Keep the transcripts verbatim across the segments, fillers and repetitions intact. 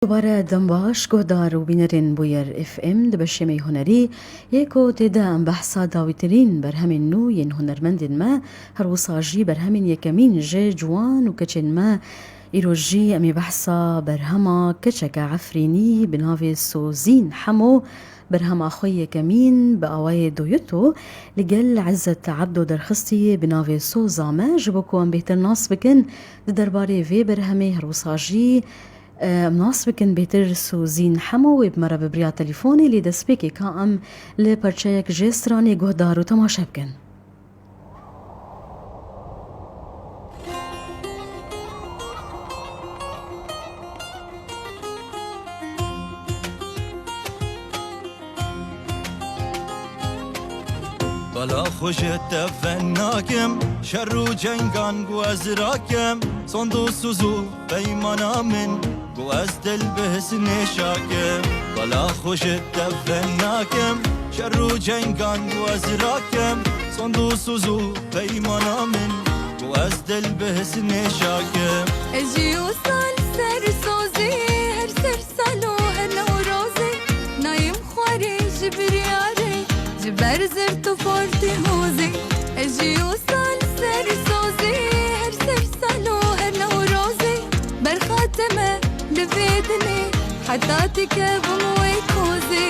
Dubare dem baş, guhdar û bînerên Bûyer F M di beşê me yê hunerî yê ku tê de em behsa dawîtirîn berhemên nû yên hunermendên me, her wisa jî berhemên yekemîn ji ciwan û keçên me. Îro jî em ê behsa berhema keçeke Efrînî bi navê Sozîn Hemo, berhema xwe yekemîn bi awayê doyito li gel Ezzet Ebdo derxistî bi navê Soza Me, ji bo ku em bêhtir nas bikin di derbarê vê berhemê, her wisa jî, e, em nas bikin bêhtir Sozîn Hemo wê bi me re bibriya telefonê, lê destpêkê ka em li parçeyek jê stranê guhdar û temaşe bikin. Bala xwe ji te venakim, şer û cengan ku ez rakim, sond û soz û peymana min, ku ez dil bi hisnê şakim. Bala xwe ji te venakim, şer û cengan ku ez rakim, sond û soz û peymana min, ku ez dil bi hisnê şakim. Ez jî wisa li ser sozê, her ser salo her Newrozê, nayêm xwarê ji biryarê, ji ber zirt û fortî hozê. Ez jî wisa li ser sozê, her ser salo her Newrozê, berxate me li vê dilê, heta têkevim wê kozê.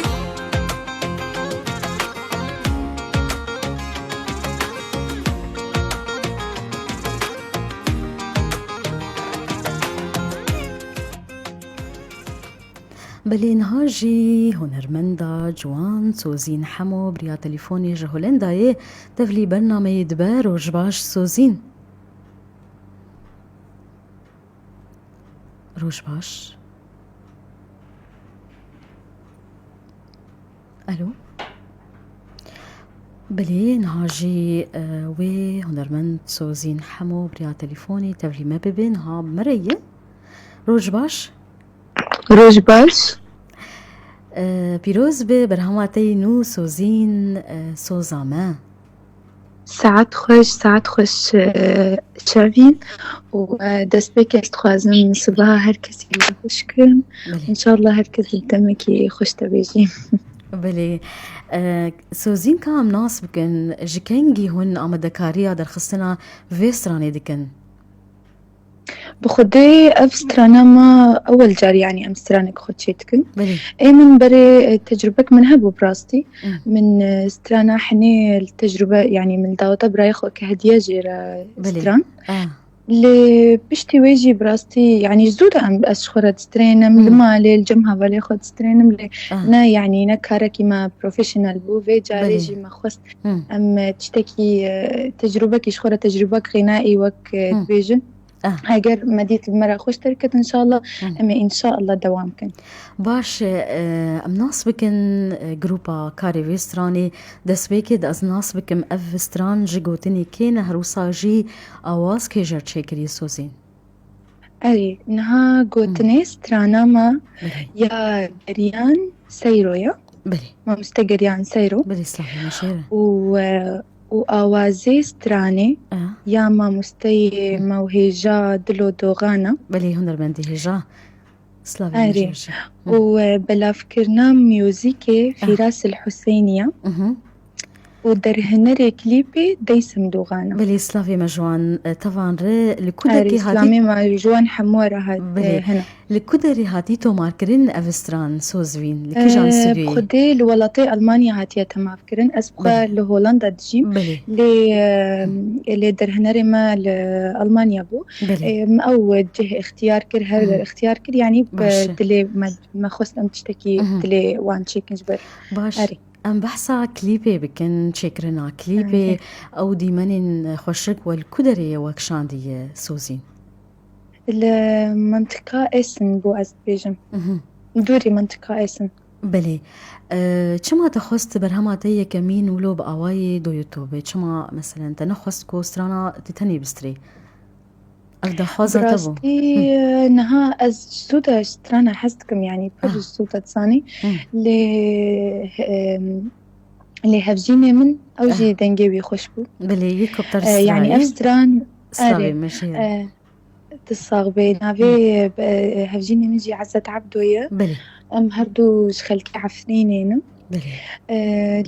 Belê niha jî hunermenda ciwan Sozîn Hemo bi riya telefonê ji Holendayê tevlî bernameyê dibe. Roj baş Sozîn. Roj baş. Alo. Belê, niha jî, e, wê hunermend Sozîn Hemo bi riya telefonê tevlî me bibe, niha bi me re ye. Roj baş. Roj baş. E, pîroz be berhema te yî nû Sozîn, e, Soza Me. Saet xweş, saet xweş, e, Çavîn. Û, e, destpêkê ez dixwazim sibeha her kesî li xweş kim. Belê. Înşallah her kes li demekî xweş de bêjî. Belê. E, Sozîn, ka em nas bikin, ji kengî hûn amadekariya derxistina vê stranê dikin? Bi xwedê ev strana me ewel car, yanî em stranek xwe çê dikin. Belê. Ê min berê, e, tecrubek min hebû bi rastî. Hmm. Min, e, strana henê li tecrube, yanî min daweta birayê xwe ke hediye jê re Belê. stran. Ah. Lê piştî wê jî bi rastî, yanî zû de em, ez ji xwe re distrênim, Hmm. li malê, li cem hevalê xwe distrênim, lê Ah. ne, yanî ne karekî me professional bû. Vê carê Belê. jî me xwest Hmm. em, e, tiştekî, e, tecrubekî ji xwe re tecrubek xêna ê wek, e, Hmm. dibêjin. Ah. Eger me dît li me re xweş derket, înşallah, Hmm. em ê înşallah dewam kin. Baş e, em nas bikin, e, grupa karê vê stranê, destpêkê de ez nas bikim ev stran ji gotinê kê ne, her wisa jî awaz kê jer çêkiriye Sozîn? Erê, niha gotinê Hmm. strana me Belê. ya Geriyan Seyro ye. Belê. Mamoste Geriyan Seyro. Belê, slavê me jê re. Û, e, û awazê stranê Ah. ya mamosteyê Hmm. me û hêja Dilo Doxan e. Belê, hunermendê hêja. Slavê me Erê. jê re. Hmm. Û, e, belavkirina muzîkê Ah. Fîras El Huseyniye. Mhm. Û derhinerê klîpê Deysim Doxan e. Belê, slavê me ji wan, e, tevan re. Li ku Erê, derê hatî? Slavê me ji wan hemû re hat, Belê. e, hene. Li ku derê hatî tomarkirin ev stran Sozîn? Li kîjan Ee, stûdyoyê? Xwedê li welatê Almanya hatiye temavkirin. Ez xwe Belê. li Holanda dijîm. Belê. Lê, e, lê derhinerê me li Almanya bû. Belê. Em ew cih ixtiyar kir, her der Mhm. ixtiyar kir. Yanî bi Baş e. dilê me, me xwest em tiştekî Mhm. dilê wan çêkin ji ber. Baş. Erê. Em behsa klîpê bikin, çêkirina klîpê, Erê. ew dîmenên xweşik we li ku derê ye wek şandiye Sozîn? Li mintiqa Esin bû, ez dibêjim. Mhm. Dûrî mintiqa Esin. Belê. E, çima te xwest berhema te yekemîn wilo bi awayê doyito be? Çima, meselen, te nexwest ku strana tu tenê bistrê? Ev daxwaza Bi te bû. rastî, Hı. e, niha ez zû de strana hez dikim, yanî pir Ah. zû de dizanî. Hı. Lê, em, lê hevjînê min, ew jî Ah. dengê wî xweş bû. Belê, yek ku bi te re E, yanî strayê. ev stran, Slavê erê, me jê re. e, Tu sax bê. Navê, e, hevjînê min jî Ezet Ebdo ye. Belê. Em her du ji xelkê Efrînê ne. Belê. E,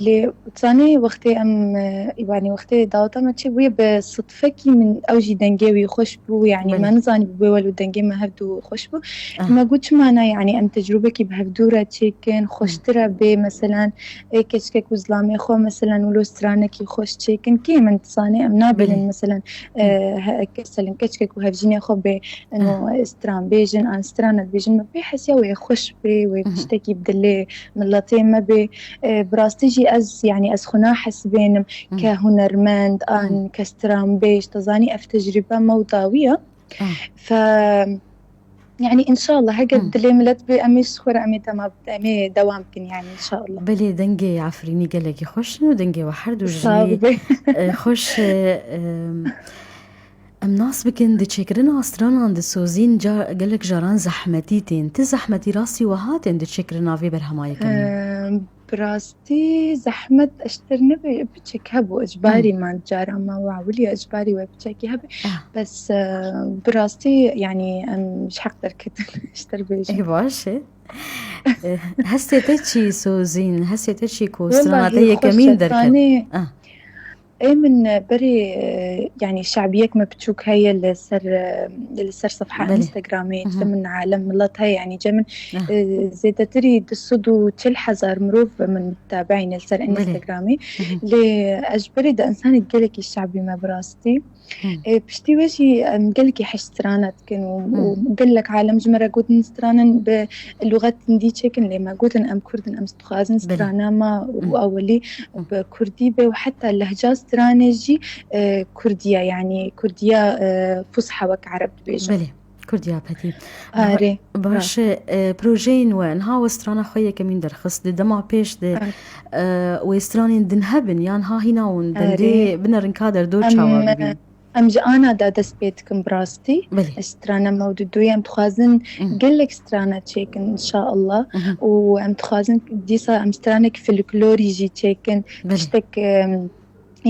lê zanê wextê em, e, yanî wextê daweta me çêbûye bi sidfekî min ew jî dengê wî xweş bû. Yanî Belê. me nizanî bû welo dengê me hev du xweş bû. Ah. Me got çima na, yanî em tecrûbekî bi hev du re çêkin, xweştir e bê, meselan, ê keçkek û zilamê xwe, meselan, wilo stranekî xweş çêkin. Kê min dizane, em nabînin, Belê. meselan, e, he-, keselin keçkek û hevjînê xwe bê, eno, Ah. stran bêjin, an strana dibêjin, me pê hesiya wê xweş bê, wê Mhm. tiştekî bi dilê miletê me bê. E, bi rastî jî ez, yanî ez xwe nahesibênim Mhm. ke hunermend, an Mhm. ke stranbêj, te zanî ev tecrûbe me û dawiya. Ah. Fe, yanî, înşallah, heger Hmm. dilê milet bê, em ê ji xwe re, em ê dema, em ê dewam bikin, yanî, înşallah. Belê, dengê Efrînî gelekî xweş in û dengê we her du Sağ jî, be. e, xweş, e, em, em nas bikin, di çêkirina stranan de Sozîn ca-, gelek caran zehmetî tên. Ti zehmetî rastî wiha tên di çêkirina vê berhema yekemîn? Em, Bi rastî zehmet eştir nebe, piçek hebû, icbarî Hmm. man cara me û ewilî icbarî we piçekî hebe. Ah. Bes, e, bi rastî, yanî, em ji heq derketin, eştir bêjin. Ê, baş e. E, hestê te çi Sozîn? Hestê te çi ku Wellahî strana te xweş yekemîn e, derket? Tanê Ah. Ê min, e, berê, e, yanî şabiyek me piçûk heye li ser, e, li ser sefha Belê. Instagramê, Mhm. işte min alem milet heye, yanî cem min, Ah. e, zêdetirî du sed û çil hezar mirov min mutabeîne li ser Belê. Instagramê. Mhm. Lê ez ji berê de insanê gelekî şabî me bi rastî. Hmm. E, piştî wê jî em gelekî hej strana dikin û, Hmm. û gelek alem ji me re gotin stranin bi lûxet hindî çêkin, lê me gotin em kurd in, em dixwazin Belê. strana me û Hmm. ewilî Hmm. bi kurdî be û heta lehca stranê jî, e, kurdî ye, yanî kurdiya, e, fusha wek ereb dibêjin. Belê, kurdiya petî. Erê, Baş rast. e, e, projeyên we, niha we strana xwe yekemîn derxist, di dema pêş de, Erê. e, wê stranên din hebin, yan ha hîna hûn dengê Erê. binerin ka derdor Em, çawa bibîn? Em ji ana de dest pê dikin bi rastî. Belê. Strana me û di duyê em dixwazin Mhm. gelek strana çêkin, inşallah. Mhm. Û em dixwazin dîsa em stranek folklorî jî çêkin. Belê. Tiştek, em,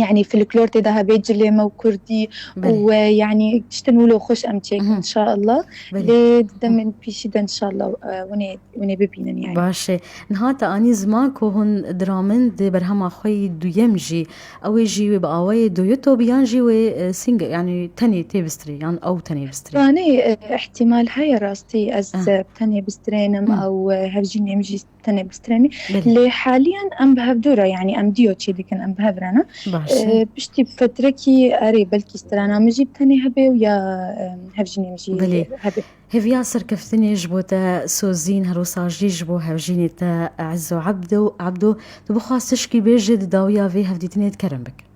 yanî folklor tê de hebe cilê me û kurdî Belê. û, e, yanî tiştin wilo xweş em çêkin, Mhm. inşallah. Belê. Lê di demên pêşî de inşallah, e, hûn ê, hûn ê bibînin yanî. Baş e. Niha te anî ziman ku hûn diramên di berhema xwe yî duyem jî, ew ê jî wê bi awayê dueto bi yan jî wê, e, single, yanî tenê tê bistirê, yan ew tenê bistirê? Yanî, e, ihtimal heye rastî ez, Ah. e, tenê bistirênim, Hmm. ew, e, hevjînê min jî tenê bistirênî. Belê. Lê haliyen em bi hev dû re, yanî em duo çê dikin, em bi hev re ne. Baş e. E, piştî fetrekî erê belkî strana min jî bi tenê hebe û ya, e, hevjînê min jî Belê. hebe. Hêviya serkeftinê ji bo te Sozîn, her wisa jî ji bo hevjînê te Ezzo Ebdo, Ebdo, tu bixwaz tişkî bêjî di dawiya vê hevdîtinê de kerem bike.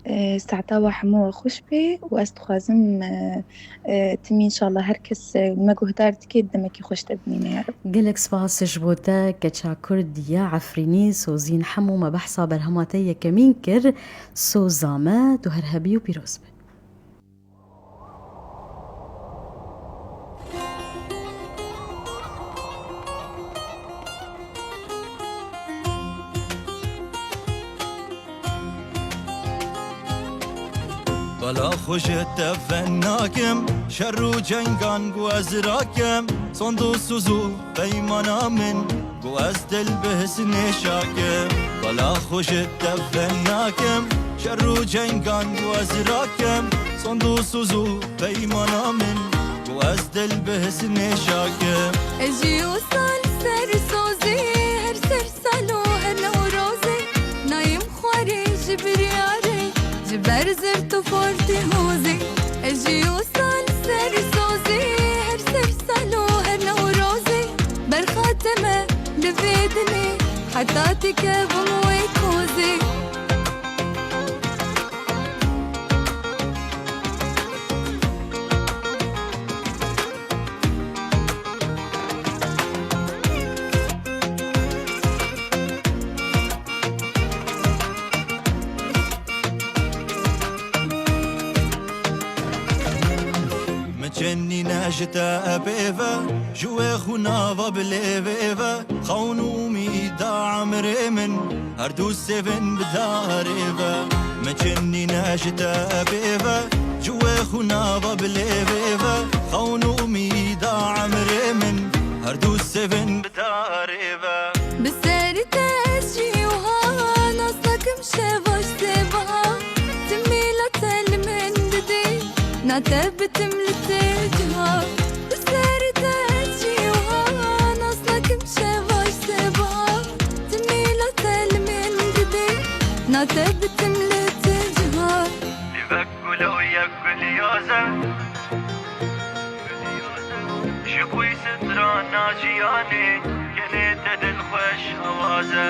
E, saeta we hemû we xweş bê û ez dixwazim, e, e, timî înşallah her kes, e, me guhdar dike, demekî xweş de bimîne ya Reb. Gelek spas ji bo te, keça Kurd ya Efrînî, Sozîn Hemo, me behsa berhema te yekemîn kir. Soza me, tu her hebî û pîroz be. Bala xwe ji te venakim, şer û cengan ku ez rakim, sond û soz û peymana min, ku ez dil bi hisnê şakim. Bala xwe ji te venakim, şer û cengan ku ez rakim, sond û soz û peymana min, ku ez dil bi hisnê şakim. Ez jî wisa li ser sozê, her ser sal û her Newrozê, nayêm xwarê ji biryarê, ji ber zirt û fortê hozê. Ez jî wisa li ser sozê, her ser sal û her Newrozê, berxa te me li vê dinê, heta têkevim wê kozê. Min çend nîne ji te pê ve, ji wê xwîna ve bi lêvê ve, xewn û umîda emrê min, her du sêvin bi darê ve. Min çend nîne ji te pê ve, ji wê Xwîna ve bi lêvê ve, xewn û umîda emrê min, her du sêvin bi darê ve. Bi serî te ez jî wiha nas nakim şeva ji sêva. Timîla te li min didî, na te bitim li te ciha. Bi serî te ez jî wiha nas nakim şeva ji sêva. Timîla te li min didî, na te bitim li te ciha. Lêvek gule û yek gulyaze. Ji bo strana jiyanê, kenê te dilxweş awaze.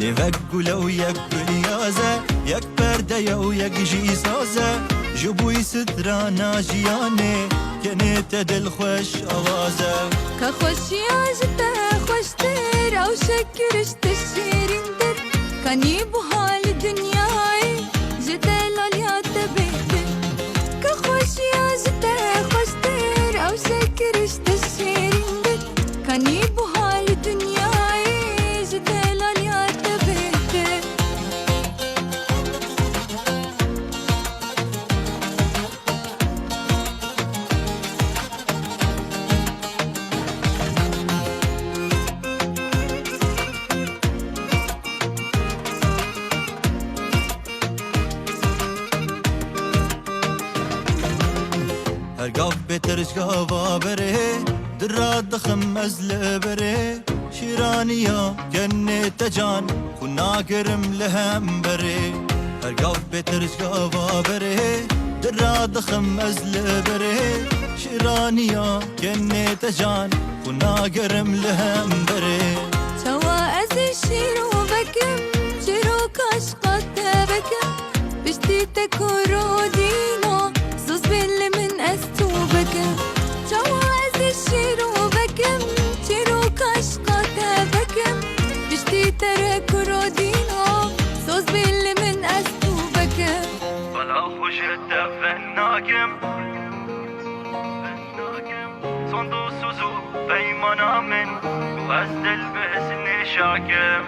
Lêvek gule û yek gulyaze, yek perde ye û yek jî saze. Ji bo strana jiyanê, kenê te dilxweş awaze. Ka xweşiya ji te xweştir, ew şekir ji te şêrîntir. Kanî buha li dinyayê ji delaliya te bêhtir. Ka xweşiya ji te xweştir, ew şekir ji te şêrîntir. Kanî buha li dinyayê ji delaliya te bêhtir. Her gav bêtir ji gava berê, dira dixim ez li berê. Şîraniya kenê te can, xwe nagerim li hemberê. Her gav bêtir ji gava berê, dira dixim ez li berê. Şîraniya kenê te can, xwe nagerim li hemberê. Çawa ez ê şîrovek im, çîroka şiqa te vekim. Piştî te kuro dîno, soz bê li min ez tu vekim. Çawa ez ê şîrovek im, çîroka şiqa te vekim. Piştî te re kuro dîno, soz bê li min ez tu vekim. Bala xwe ji te venakim. Sond û soz û peymana min, ku ez dil bi hizmê şakim.